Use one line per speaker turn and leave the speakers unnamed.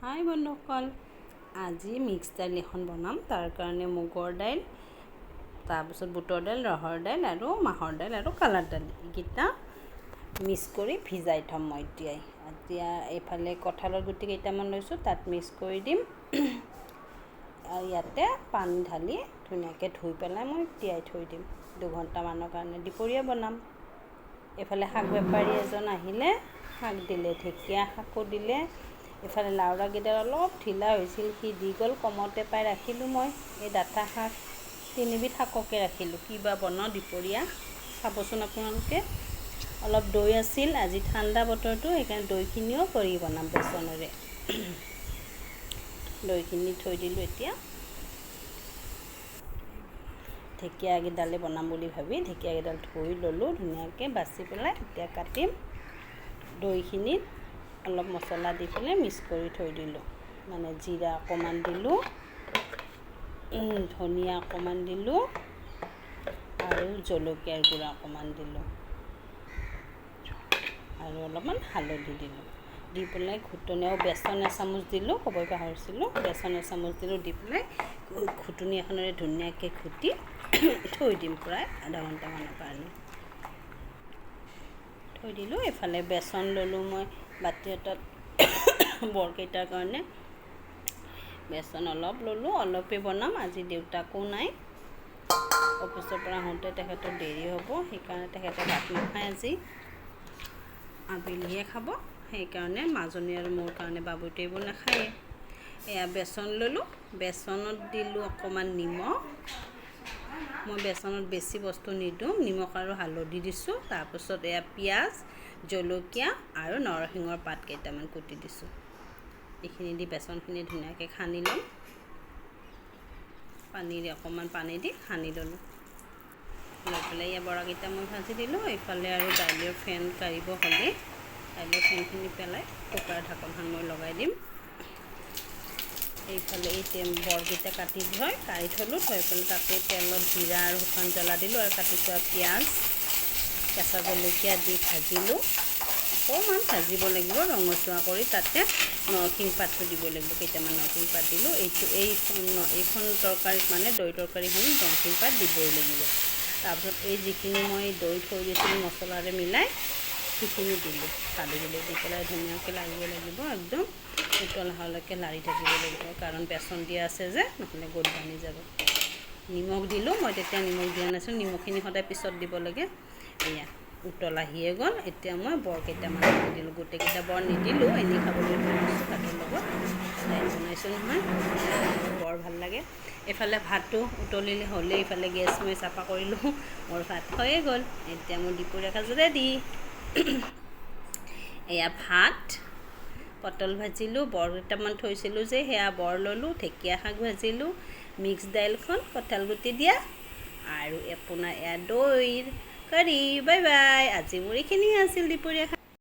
হাই বন্ধুসকল, আজি মিক্স দাইল এখন বনাম। তাৰ কাৰণে মুগৰ দাইল, তাৰপিছত বুটৰ দাইল, ৰহৰ দাইল আৰু মাহৰ দাইল আৰু কালাৰ দাইল এইকেইটা মিক্স কৰি ভিজাই থ'ম মই এতিয়াই। এতিয়া এইফালে কঁঠালৰ গুটি কেইটামান লৈছোঁ, তাত মিক্স কৰি দিম। আৰু ইয়াতে পানী ঢালি ধুনীয়াকৈ ধুই পেলাই মই তিয়াই থৈ দিম 2 ঘণ্টামানৰ কাৰণে। দুপৰীয়া বনাম। এইফালে শাক বেপাৰী এজন আহিলে, শাক দিলে, ঢেকীয়া শাকো দিলে। এইফালে লাওৰাকেইডাল অলপ ঢিলা হৈছিল, সি দি গ'ল, কমতে পাই ৰাখিলোঁ মই। এই ডাঠা শাক, তিনিবিধ শাককে ৰাখিলোঁ। কিবা বনাওঁ দুপৰীয়া, চাবচোন আপোনালোকে। অলপ দৈ আছিল, আজি ঠাণ্ডা বতৰটো, সেইকাৰণে দৈখিনিও কৰি বনাম বেচনেৰে। দৈখিনি থৈ দিলোঁ। এতিয়া ঢেকীয়াকেইডালে বনাম বুলি ভাবি ঢেকীয়াকেইডাল ধুই ল'লোঁ ধুনীয়াকৈ বাছি পেলাই। এতিয়া কাটিম। দৈখিনিত অলপ মছলা দি পেলাই মিক্স কৰি থৈ দিলোঁ, মানে জিৰা অকণমান দিলোঁ, ধনিয়া অকণমান দিলোঁ আৰু জলকীয়াৰ গুড়া অকণমান দিলোঁ আৰু অলপমান হালধি দিলোঁ। দি পেলাই ঘুটনি আৰু বেচন এচামুচ দিলোঁ, ক'বই পাহৰিছিলোঁ। বেচন এচামুচ দিলোঁ। দি পেলাই ঘুটনি এখনেৰে ধুনীয়াকৈ ঘুটি থৈ দিম প্ৰায় আধা ঘণ্টামানৰ কাৰণে। থৈ দিলোঁ। এইফালে বেচন ল'লোঁ মই বাতি এটাত। বৰকেইটাৰ কাৰণে বেচন অলপ ল'লোঁ, অলপেই বনাম। আজি দেউতাকো নাই, অফিচৰ পৰা আহোঁতে তেখেতৰ দেৰি হ'ব, সেইকাৰণে তেখেতে ভাত নাখায় আজি, আবেলিহে খাব। সেইকাৰণে মাজনী আৰু মোৰ কাৰণে, বাবুটোৱে এইবোৰ নাখায়েই। এয়া বেচন ল'লোঁ, বেচনত দিলোঁ অকণমান নিমখ। মই বেচনত বেছি বস্তু নিদিওঁ, নিমখ আৰু হালধি দিছোঁ। তাৰপাছত এয়া পিঁয়াজ, জলকীয়া আৰু নৰসিংহৰ পাত কেইটামান কুটি দিছোঁ। এইখিনি দি বেচনখিনি ধুনীয়াকৈ সানি ল'ম। পানীৰে, অকণমান পানী দি সানি ল'লোঁ। লৈ পেলাই এয়া বৰাকেইটা মই ভাজি দিলোঁ। এইফালে আৰু দাইলৰ ফেন কাঢ়িব হ'লেই, দাইলৰ ফেনখিনি পেলাই কুকাৰৰ ঢাকনখন মই লগাই দিম। এইফালে এই বৰকেইটা কাটি থৈ কাঢ়ি থ'লোঁ। থৈ পেলাই তাতে তেলত জিৰা আৰু শুকান জ্বলা দিলোঁ আৰু কাটি থোৱা পিঁয়াজ, কেঁচা জলকীয়া দি ভাজিলোঁ। অকণমান ভাজিব লাগিব ৰঙচুৱা কৰি। তাতে নৰসিংহ পাতটো দিব লাগিব, কেইটামান নৰসিংহ পাত দিলোঁ। এইটো এইখন এইখন তৰকাৰীত, মানে দৈ তৰকাৰীখন, নৰসিংহ পাত দিবই লাগিব। তাৰপিছত এই যিখিনি মই দৈ থৈ দিছিলোঁ মছলাৰে মিলাই, সেইখিনি দিলোঁ, ঢালি দিলোঁ। দি পেলাই ধুনীয়াকৈ লাৰিব লাগিব, একদম উতল অহালৈকে লাৰি থাকিব লাগিব, কাৰণ বেচন দিয়া আছে যে, নহ'লে গোট বান্ধি যাব। নিমখ দিলোঁ। মই তেতিয়া নিমখ দিয়া নাছিলোঁ, নিমখখিনি সদায় পিছত দিব লাগে। এয়া উতল আহিয়ে গ'ল। এতিয়া মই বৰ কেইটামান দি দিলোঁ। গোটেইকেইটা বৰ নিদিলোঁ, এনেই খাবলৈ থৈ দিছোঁ ভাতৰ লগত। দাইল বনাইছোঁ নহয়, বৰ ভাল লাগে। এইফালে ভাতটো উতলিলে হ'লেই, এইফালে গেছ মই চাফা কৰিলোঁ, মোৰ ভাত হৈয়ে গ'ল। এতিয়া মোৰ দুপৰীয়া সাজ ৰেডি। এয়া ভাত, পটল ভাজিলোঁ, বৰ কেইটামান থৈছিলোঁ যে, সেয়া বৰ ল'লোঁ, ঢেকীয়া শাক ভাজিলোঁ, মিক্স দাইলখন কঁঠাল গুটি দিয়া আৰু আপোনাৰ এয়া দৈৰ কাৰী। বাই বাই, আজি মোৰ এইখিনিয়ে আছিল দুপৰীয়া।